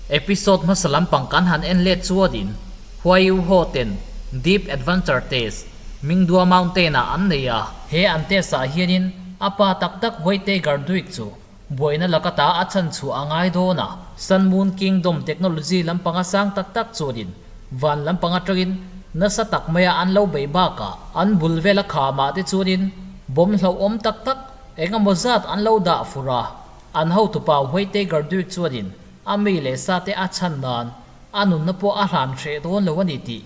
Episode hmasa lampang kan han en let chuanin Huaiyu ho ten Deep Adventure Test Mingdua Mountain ah an nei a. He an test ah hianin a pa tak tak Huaite Garduik chu buaina laka ta a chhan chhuah a ngai dawn a. Sun Moon Kingdom technology lampanga sang tak tak chuanin van lampang atangin nasa tak maia an lo bei bakah an bul vela khamah te chuanin bomb hlauhawm tak tak engemaw zat an lo dah fur a. An hotupa Huaite Garduik chuanin a mi leh sate a chhan nan a nunna pawh a hlan hreh dawn lo a ni tih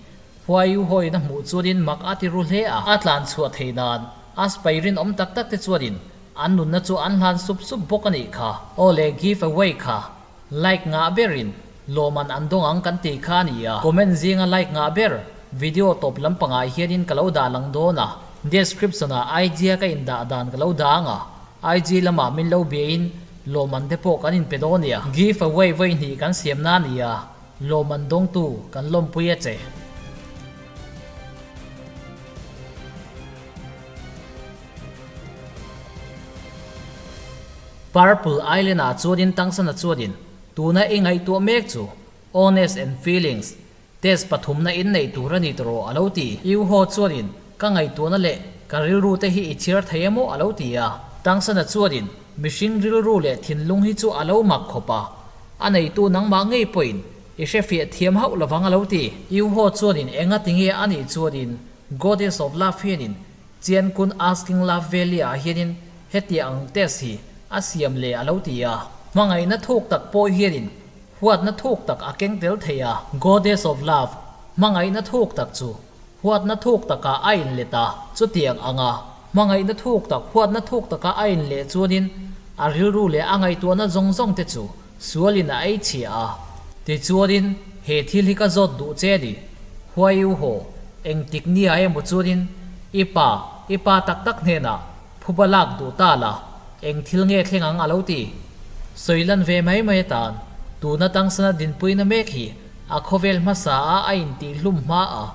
Huaiyu hawiin a hmuh chuanin mak a ti ru hle a. A tlan chhuah theih nan a sipai rinawm tak tak te chuanin an nunna chu an hlan sup sup bawk a nih kha. Aw le give away kha like ngah berin lawman an dawng ang kan tih kha a ni a. Comment zinga like ngah ber video tawp lampangah hianin ka lo dah lang dawn a. Description ah idea ka indah dan ka lo dah ang a. IG lamah min lo biain lawmman te pawh kan inpe dawn nia. Give away vawi hnih kan siam na nia, lawmman dawngtu kan lawmpui a che. Purple Island ah chuanin Tangsana chuanin tuna i ngaihtuah mek chu Honest and Feelings Test pathumna in neih tur a ni tawh a lo ti. U Ho chuanin ka ngaihtuahna leh ka rilru te hi i chhiar thei emaw a lo ti a. Tangsana chuanin mihring rilru leh thinlung hi chu a lo mak khawp a, a neitu nangmah ngei pawhin i hrefiah thiam hauh lovang a lo ti. U Ho chuanin enga tinge a nih chuanin Goddess of Love hianin Chiankun Asking Love Valley ah hianin hetiang ang test hi a siam leh a lo ti a. Hmangaihna thuk tak pawh hianin Huatna thuk tak a keng tel thei a. Goddess of Love, hmangaihna thuk tak chu huatna thuk takah a inlet a. Chutiang anga hmangaihna thuk tak huatna thuk taka a inleh chuanin a rilru leh a ngaihtuahna zawng zawng te chu sualin a ei chhia a. Tichuanin he thil hi ka zawt duh che ni, Huaiu haw, engtik nia emaw chuanin i pa, i pa tak tak hnenah Phuba lak duh ta la, eng thil nge thleng ang a lo ti? Sawi lan ve mai mai atan, tuna tangsana dinpuina mek hi a khawvel hmasa a a intihhlum hma a,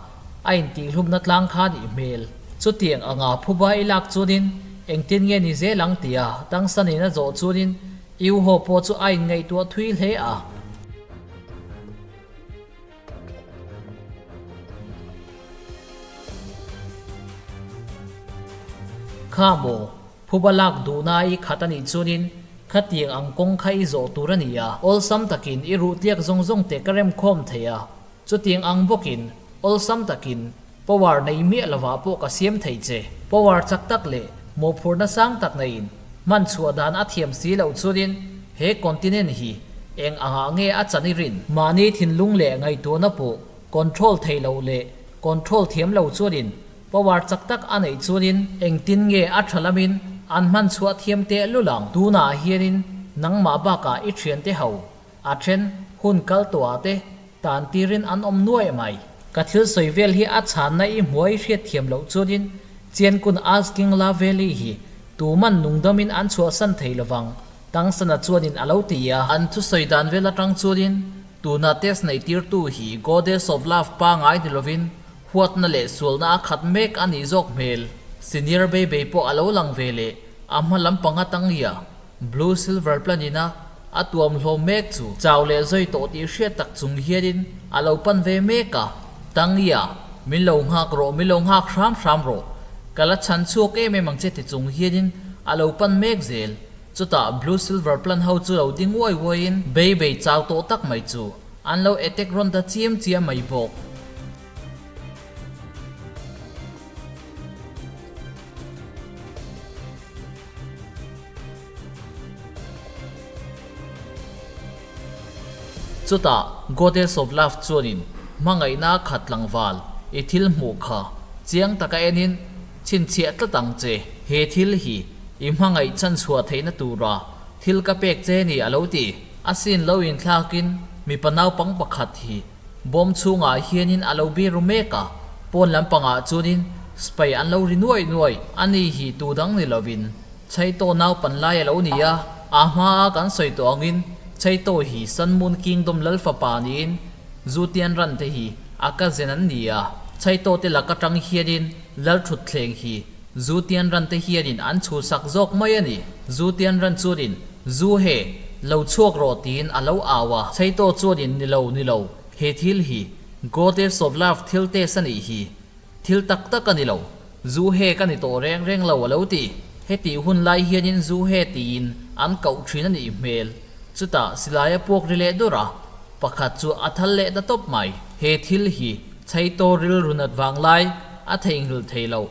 a intihhlumna tlang kha nih hmel. Chutiang anga phuba i lak chuanin engtin nge ni zel ang tia tangsanin a zawh chuanin Iu haw pawh chu a inngaihtuah thui hle a. Kha maw, phuba lak duhna i khat a nih chuanin khatiang ang kawng kha i zawh tur a ni a, awlsam takin i ruh tliak zawng zawng te ka remkhawm thei a, chutiang ang bawkin awlsam takin power nei miah lovah pawh ka siam thei che. Power chak tak leh mawhphurhna sang tak neiin hman chhuah dan a thiam si loh chuanin he continent hi eng angah nge a chan i rin? Mahni thinlung leh ngaihtuahna pawh control thei loh leh control thiam lo chuanin power chak tak a neih chuanin engtin nge a tha lamin an hman chhuah thiam teh lul ang? Tunah hianin nangmah bakah i thiante ho a then hun kal tawhah te tan tirin an awm nuai mai. Ka thil sawi vel hi a chhanna i hmuai hriat thiam loh chuanin Chiankun Asking La Valley hi tuman nungdamin an chhuahsan thei lovang, Tangsana chuanin a lo ti a. An thusawi dan vel atang chuanin tuna test neih tirtu hi Goddess of Love pangai ni lovin huatna leh sualna a khat mek a nih zawk hmel. Senior Baby pawh a lo lang ve leh a hma lampang atang ia Blue Silver plan ina a tuam hlawm mek chu chau leh zawi tawh tih hriat tak chung hianin a lo pan ve mek a. Tangya, min lo nghak rawh, min lo nghak hram hram rawh. Ka la chhan chhuak em em ang che ti chung hianin a lo pan mek zel. Chutah Blue Silver plan ho chu lo ding uai uaiin bei bei chau tawh tak mai chu an lo attack rawn ta chiam chiam mai bawk. Chutah Goddess of Love chuanin hmangaihna a khat tlangval i thil hmuh kha chiang taka enin chhinchhiah tlat ang che. He thil hi i hmangaih chhanchhuah theihna tura thil ka pek che ni a lo ti. A sin lo inthlakin mipa naupang pakhat hi Bawm chhungah hianin a lo biru mek a, pawn lampangah chuanin spy an lo ri nuai nuai. Ani hi tu dang ni lovin Chaito naupan lai a lo ni a, a hmaa kan sawi tawh angin Chaito hi Sun Moon Kingdom lal fapa niin Zutian ran te hi a cousin an ni a. Chaito te lak atang hianin lal thutthleng hi Zutian ran te hianin an chhuhsak zawk mai a ni. Zutian ran chuanin Zu he! Lo chhuak rawh tiin a lo au a. Chaito chuanin ni lo, ni lo, he thil hi Goddess of Love thil test a nih hi. Thil tak tak a ni lo. Zu he ka ni tawh reng reng lo a lo ti. Hetih hun lai hianin zu he tiin an koh thin a nih hmel. Chutah silai a puak ri leh dur a, pakhat chu a thal leh ta tawp mai. He thil hi Chaito rilru nat vang lai a theihnghilh thei lo.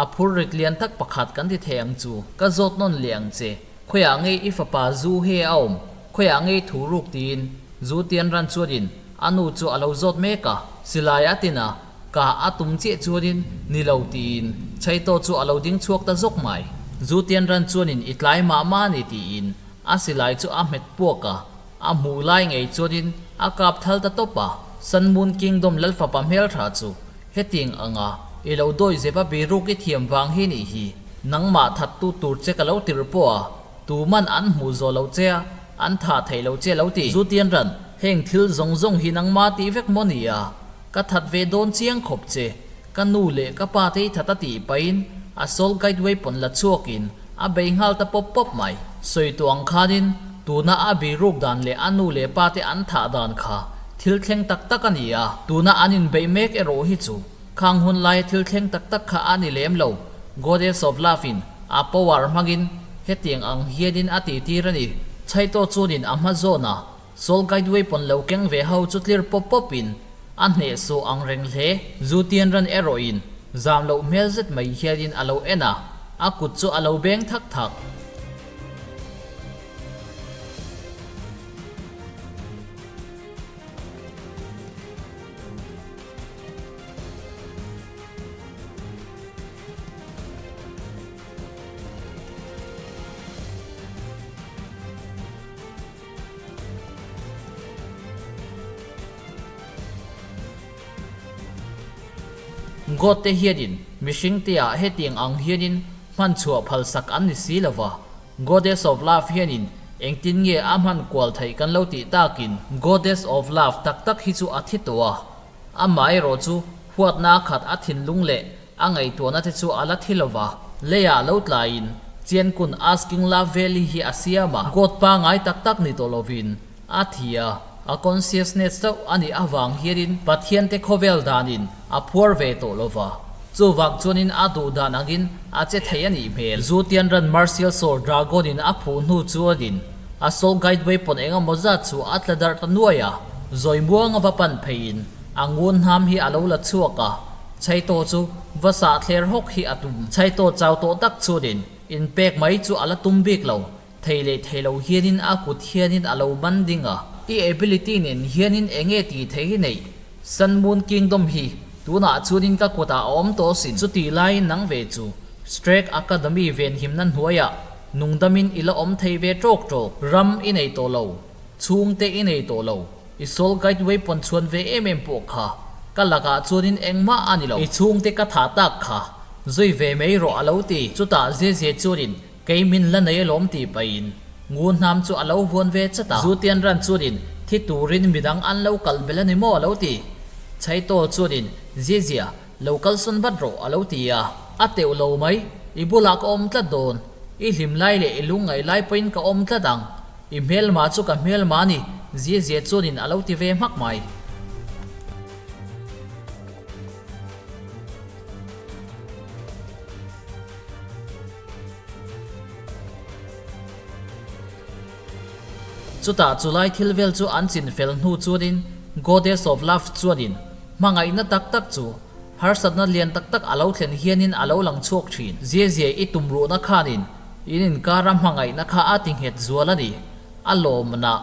A phur rit lian tak pakhat kan ti thei ang chu. Ka zawt nawn leh ang che. Khawiah nge i fapa zu he a awm? Khawiah nge i thu ruk tiin zu tian ran chuanin a nu chu a lo zawt mek a. Silai a tin a, ka a tum chiah chuanin ni lo tiin Chaito chu a lo ding chhuak ta zawk mai. Zu tian ran chuanin i tlai mah mah a ni tiin a silai chu a hmet puak a, a hmuh lai ngei chuanin a kap thal ta tawp a. Sun Moon Kingdom lal fapa hmeltha chu Hetiang anga i lo dawi zep a biruk i thiam vang hi nih hi. Nangmah thattu tur che ka lo tirh pawh a, tuman an hmuh zawh lo che a, an thah theih lo che lo ti. Zutian ran, heng thil zawng zawng hi nangmah tih vek maw ni a? Ka that ve dawn chiang khawp che. Ka nu leh ka pa te i that a tih pahin a soul guide weapon la chhuakin a bei nghal ta pawp pawp mai. Sawi tawh ang khanin tuna a biruk dan leh a nu leh pa te an thah dan kha thil thleng tak tak a ni a, tuna an inbeih mek erawh hi chu khang hun laia thil thleng tak tak kha a ni lem lo. Goddess of Love in a power hmangin hetiang ang hianin a tihtir a ni. Chhaitaw chuanin a hma zawna Soul Guide Weapon lo keng ve ho chu tlir pawp pawpin a hnehsawh ang reng hle. Zutian ran erawhin zam loh hmel zet mai hianin a lo en a, a kut chu a lo beng thak thak. God te hianin mihring te ah hetiang ang hianin hman chhuah phal sak an ni si lova, Goddess of Love hianin engtin nge a hman kual theih kan lo tih takin Goddess of Love tak tak hi chu a thi tawh a, amaherawh chu huatna khat a thinlung leh A ngaihtuahna te chu a la thi lova, leiah lo tlaiin Chiankun Asking Love Valley hi a siam a, God pangai tak tak ni tawh lovin a thi a, a consciousness chauh a nih avang hianin Pathian te khawvel danin a phuar ve tawh lova, chuvang chuanin a duh dan angin a che thei a nih hmel. Zu Tianran Martial Soul Dragon in a phuh hnu chuanin a Soul Guide Weapon engemaw zat chu a tla darh ta nuai a, zawi muanga va pan pheiin a ngun hnam hi a lo la chhuak a. Chaito chu va sah thler hawk hi a tum. Chaito chau tawh tak chuanin inpek mai chu a la tum bik lo. Thei leh thei lo hianin a kut hianin a lo man ding a. I ability nen hianin enge tih thei hi neih? Sun Moon Kingdom hi tunah chuanin ka kutah a awm tawh sin. Chutih laiin nang ve chu Strake Academy venhimna hnuaiah nungdamin i la awm thei ve tawk tawk. Ram i nei tawh lo. Chhungte i nei tawh lo. I soul guide weapon chhuan ve em em pawh kha ka lakah chuanin engmah a ni lo. I chhungte ka thah tak kha zui ve mai rawh a lo ti. Chutah Zezia chuanin kei min la nei alawm tih pahin ngu hnam chu a lo vuan ve chat a. Zutian ran chuanin thi turin midang an lo kal belh a ni maw a lo ti. Chaitawl chuanin Zezia lo kalsawn vat rawh a lo ti a. A teuh lo mai, i bulah ka awm tlat dawn. I hlim lai leh i lungngaih lai pawhin ka awm tlat ang. I hmelma chu ka hmelma a ni, zia zia chuanin a lo ti ve hmak mai. Chutah chulai thil vel chu an chin fel hnu chuanin Goddess of Love chuanin hmangaihna tak tak chu harsatna lian tak tak a lo thlen hianin a lo lang chhuak thin. Zia zia i tumruhna khanin In inkara hmangaihna kha a ti nghet zual a ni. A lawmna,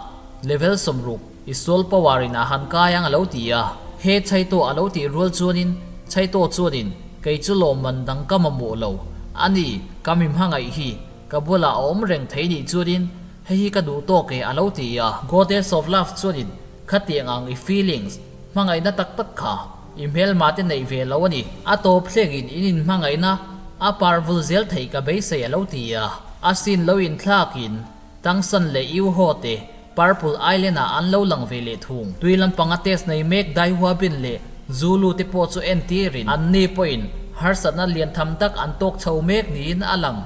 level 60, i soul power in a han kai ang a lo ti a. He Chaito a lo tih rual chuanin Chaito chuanin kei chu lawmman dang ka mamawh lo a ni, ka mi hmangaih hi ka bulah a awm reng thei nih chuanin hei hi ka duh tawk e a lo ti a. Goddess of Love chuanin khatiang ang i feelings, hmangaihna tak tak kha I hmelma te neih ve lo a ni. A tawp thlengin in inhmangaihna a par vul zel theih ka beisei a lo ti a. A sin lo inthlakin Tangsan leh Iuho te Purple Island ah an lo lang ve leh thung. Tui lampanga test nei mek Daihua Bin leh Zulu te pawh chu entirin anni pawhin harsatna lian tham tak an tawk chho mek niin a lang.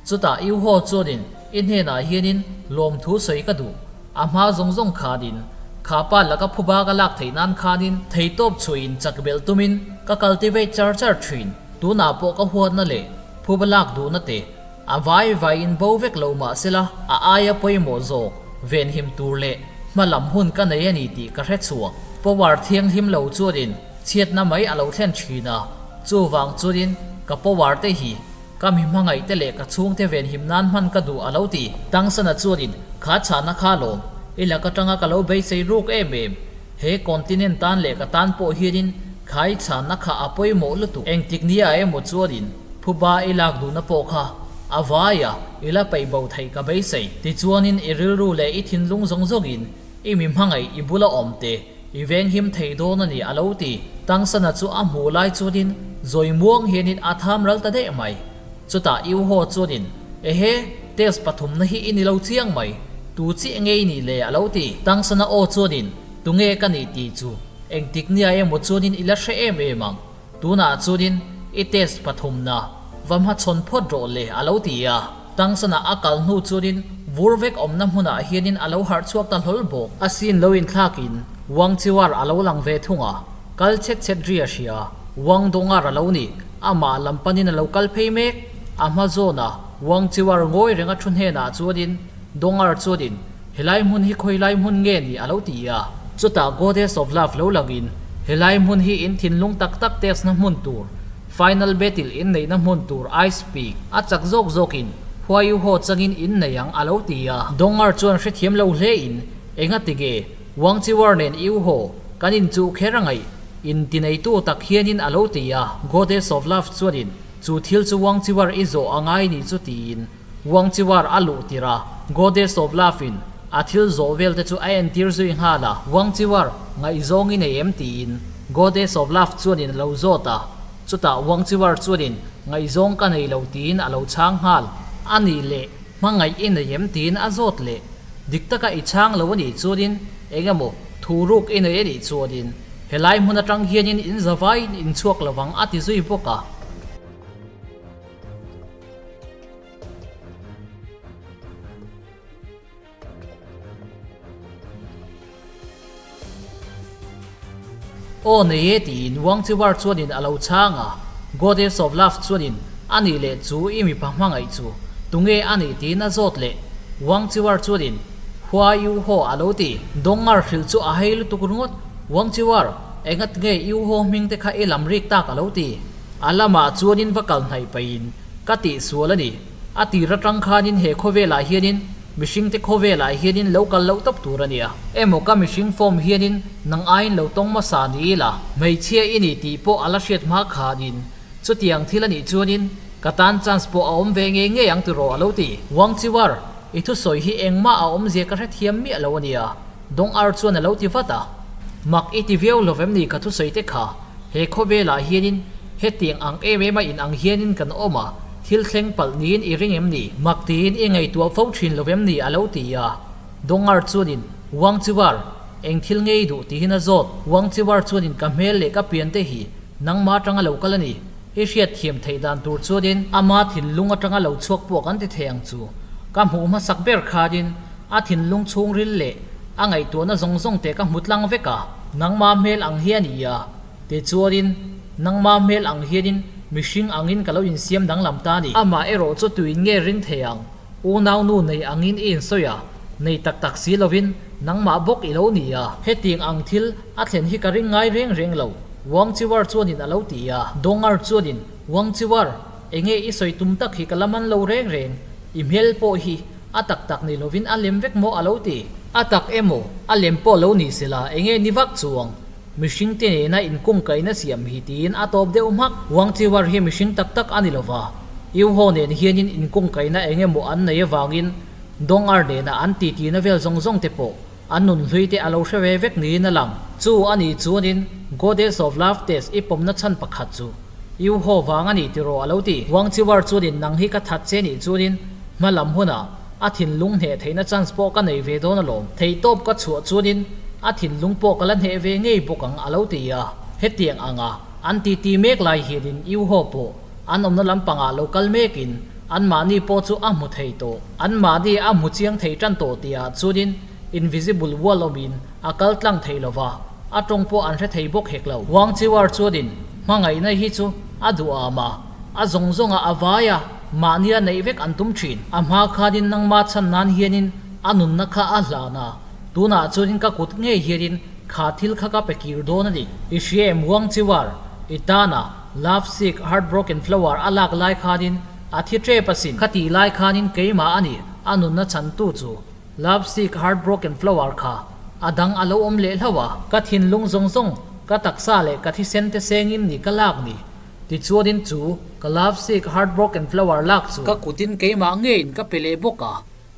Chutah Iuho chuanin i hnenah hianin lawmthu sawi ka duh. A hma zawng zawng khanin kha pa laka phuba ka lak theih nan khanin theitawp chhuiin chak belh tumin ka cultivate char char thin. Tunah pawh ka huatna leh phuba lak duhna te a vai vaiin bo vek lo mah sela a aia pawimawh zawk venhim tur leh hma lam hun ka nei a ni tih ka hre chhuak. Power thianghlim lo chuanin chhiatna mai a lo thlen thin a, chuvang chuanin ka power te hi Ka mi hmangaihte leh ka chhungte venhim nan hman ka duh a lo ti. Tangsana chuanin, Kha chhahna kha lawm, i lak atanga ka lo beisei ruk em em. He continent tan leh ka tan pawh hianin kha i chhahna kha a pawimawh lutuk. Engtik nia emaw chuanin phuba i lak duhna pawh kha a vai a, i la peih bo theih ka beisei. Tichuanin i rilru leh i thinlung zawng zawngin i mi hmangaih i bula awm te I venghim thei dawn a ni a lo ti. Tangsana chu a hmuh lai chuanin zawi muang hianin a tham ral ta daih mai. Chutah Iuho chuanin, Ehe, test pathumna hi i ni lo chiang mai, tu chiah nge i nih le a lo ti. Tangsana aw chuanin, Tunge ka nih tih chu engtik nia emaw chuanin i la hre em em ang. Tunah chuanin i test pathumna va hmachhawn phawt rawh le a lo ti a. Tangsana a kal hnu chuanin vur vek awmna hmunah hianin a lo harh chhuak ta hlawl bawk. A sin lo inthlakin Wang Chiwar a lo lang ve thung a, kal chhet chhet ri a hria. Wang Dongar a lo ni, amah lam panin a lo kal phei mek. A hma zawna Wang Chiwar ngawi reng a thu hnenah chuanin Dongar chuanin Helai hmun hi khawilai hmun nge ni a lo ti a. Chutah Goddess of Love lo langin helai hmun hi in thinlung tak tak test na hmun tur, final battle in neihna hmun tur Ice Peak a chak zawk zawkin Huaiyu haw changin in nei ang a lo ti a. Dongar chuan hrethiam lo hle in enga ti nge Wang Chiwar nen Yu haw kan inchuh kher a ngaih in ti neitu tak hianin a lo ti a. Goddess of Love chuanin chu thil chu Wang Chiwar i zawh a ngai ni chu tiin Wang Chiwar a luh tirh a, Goddess of Love in a thil zawh vel te chu a entir zui nghal a. Wang Chiwar, ngaihzawng i nei em? tiin Goddess of Love chuanin a lo zawt a. Chutah Wang Chiwar chuanin ngaihzawng ka nei lo tiin a lo chhang nghal. A nih leh, hmangaih i nei em? tiin a zawt leh. Dik taka i chhang lo a nih chuanin eng emaw thu ruk i nei a nih chuanin helai hmun atang hianin in zavaiin in chhuak lovang a ti zui bawk a. Aw nei e tiin Wang Chiwar chuanin a lo chhang a, Goddess of Love chuanin a nih leh chu i mipa hmangaih chu tunge a nih tiin a zawt leh. Wang Chiwar chuanin Hua Yu Ho a lo ti. Dongar hrilh chu a hei lutuk ringawt, Wang Chiwar, engat nge Yu Ho hming te kha i lam rik tak a lo ti. A lamah chuanin va kal hnaih pahin ka tih sual a ni. A tir atang khanin he khawvelah hianin mihringte khawvelah hianin lo kal loh tawp tur a nia. Emaw ka mihring form hianin nang aiin lo tawng hmasa ni ila, hmeichhia i ni tih pawh a la hriat hma khanin chutiang thil a nih chuanin ka tan chance pawh a awm ve ngei ngei ang tiraw a lo ti. Wang Chiwar, i thusawi hi engmah a awmzia ka hrethiam miah lo a nia, Dong Ar chuan a lo ti vat a. Mak i ti viau lo vem ni ka thusawi te kha? He khawvelah hianin hetiang ang em em a in ang hianin kan awm a, thil thleng palh niin i ring em ni? Mak tiin i ngaihtuah fo thin lo em ni? a lo ti a. Dongar chuanin, Wang Chiwar, eng thil nge i duh? tiin a zawt. Wang Chiwar chuanin ka hmel leh ka pian te hi nangmah atanga lo kal a ni. I hriat thiam theih dan tur chuanin ama thinlung atanga lo chhuak pawh kan ti thei ang chu. Ka hmuh hmasak ber khanin A thinlung chhungril leh a ngaihtuahna zawng zawng te ka hmu tlang vek a, nangma hmel ang hi a ni a, tichuanin nangma hmel ang hianin mihring angin ka lo insiam danglam ta a ni. Amah erawh chu tuin nge ring thei ang, unaunu nei angin i insawi a, nei tak tak si lovin nangmah bawk i lo ni a. Hetiang ang thil a thlen hi ka ring ngai reng reng lo, Wang Chiwar chuanin a lo ti a. Dongar chuanin, Wang Chiwar, enge i sawi tum tak hi ka la man lo reng reng, i hmel pawh hi A tak tak ni lovin a lem vek maw a lo ti. A tak emaw, a lem pawh lo ni sela enge ni vak chuang. Mihring te nena inkungkaihna siam hi tiin a tawp deuh hmak. Wang Chiwar hi mihring tak tak a ni lova, Yu Ho nen hianin inkungkaihna eng emaw an nei avangin Dong Ar nena an titi na vel zawng zawng te pawh an nun hlui te a lo hre ve vek niin a lang. Chu a nih chuanin Goddess of Love test i pawmna chhan pakhat chu Yu Ho vang a ni tiraw a lo ti. Wang Chiwar chuanin nang hi ka that che nih chuanin hma lam hunah a thinlung hneh theihna chance pawh ka nei ve dawn alawm. Theihtawp ka chhuah chuanin a thinlung pawh ka la hneh ve ngei bawk ang a lo ti a. Hetiang anga an titi mek lai hianin Yu Ho pawh an awmna lampangah lo kal mekin. Anmahni pawh chu a hmu thei tawh. Anmahni a hmu chiang thei tan tawh tihah chuanin invisible wall awmin a kal tlang thei lo va, a tawng pawh an hre thei bawk hek lo. Wang Chiwar chuanin hmangaihna hi chu a duham a, a zawng zawnga a vai a, mahnia neih vek an tum thin. A hma khanin nangma chhan nan hianin a nunna kha a hlan a, tunah chuanin ka kut ngei hianin kha thil kha ka pe kir dawn a ni. I hria em Wang Chiwar, i tana Love sick heartbroken flower a lak lai khanin a thi tep asin. Kha tih lai khanin keimah a ni, a nunna chhantu chu Love sick heartbroken flower kha a dang a lo awm leh hlauh a. Ka thinlung zawng zawng, ka taksa leh ka thisen te sengin ni ka lak ni. Tichuanin chu ka love sick heartbroken flower lak chu. Ka kutin keimah ngeiin ka pe leh bawk a.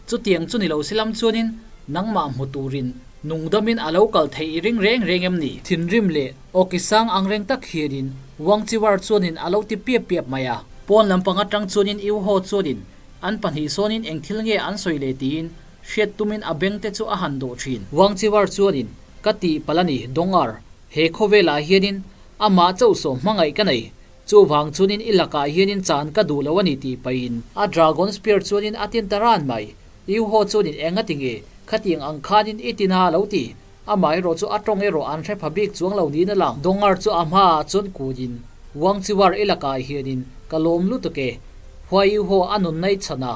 Chutiang chu ni lo silam chuanin nangmah hmu turin nungdamin a lo kal theih i ring reng reng em ni? Thinrim leh Aw ki sang ang reng tak hianin Wang Chiwar chuanin a lo ti piap piap mai a. Pawn lampang atang chuanin Yu Ho chuanin an pahnih sawnin eng thil nge an sawi le tiin hriat tumin a beng te chu a han dawh thin. Wang Chiwar chuanin, Ka tih palh a ni, Dongar, he khawvelah hianin amah chauh sawm hmangaih ka nei, chuvang chuanin i lakah hianin chan ka duh lo a ni tih pahin a Dragon Spear chuanin a tin ta ran mai. Yu Ho chuanin eng a ti nge, khatiang ang khanin i tin a lo ti. Amaherawh chu a tawng erawh an hre pha bik chuang lo niin a lang. Dongar chu a hmaah chuan kunin, Wang Chiwar i lakah hianin ka lawm lutuk e. Huai Yu Ho a nun naih chhan a,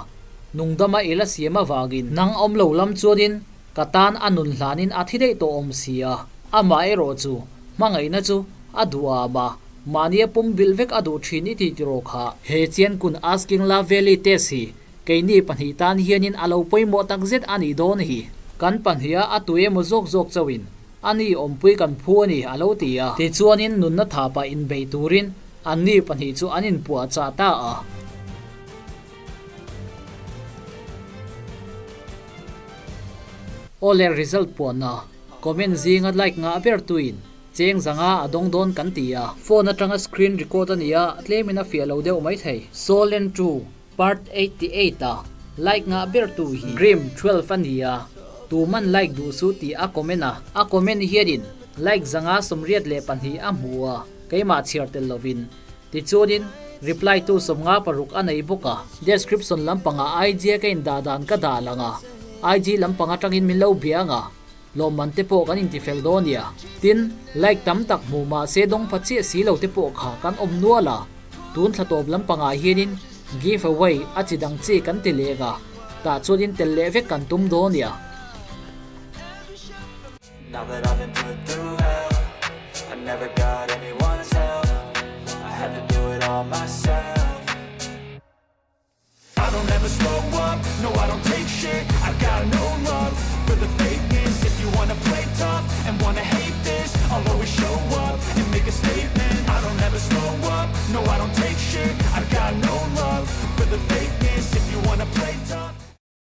nungdama i la siam avangin nang awm lo lam chuanin ka tan a nun hlanin a thi daih tawh awm si a. Amaherawh chu hmangaihna chu a duham a, mahnia pum bilh vek a duh thin i ti tiraw kha. He Chiankun Asking Love Valley test hi Keini pahnih tan hianin a lo pawimawh takzet a nih dawn hi. Kan pahniha a tu emaw zawk zawk chauhin a ni awmpui kan phu a ni, a lo ti a. Tichuanin nunna thapa inbei turin anni pahnih chu an inpuahchah ta a. Awle result puanna comment zinga like ngah ber tuin cheng zanga a dawng dawn kan ti a. Phone atanga screen record a ni a, tlemin a fiah lo deuh maithei. Soul and True. Part 88 a like ngah ber tu hi Grim 12 a ni a, tuman like duh su tih a comment a, a comment hianin like 182 a hmu a, keimah chhiar tel lovin. Tichuanin reply tu 56 a nei bawk a. Description lampangah IG a ka indah dan ka dah lang a, IG lampang atangin min lo bia ang a, lawmman te pawh kan intifel dawn nia. Tin, like tam tak hmu mahse dawng pha chiah si lo te pawh kha kan awm nual a. Tun thla tawp lampangah hianin give away a chi dang chi kan ti leh a, tah chuanin tel leh vek kan tum dawn nia. Now that I've been put through hell I never got anyone's help I had to do it all myself I don't ever slow up, no I don't take shit I got no love for the fakeness If you wanna play tough and wanna hate this I'll always show up and make a statement I don't ever slow up, no I don't take shit I got no love for the fakeness.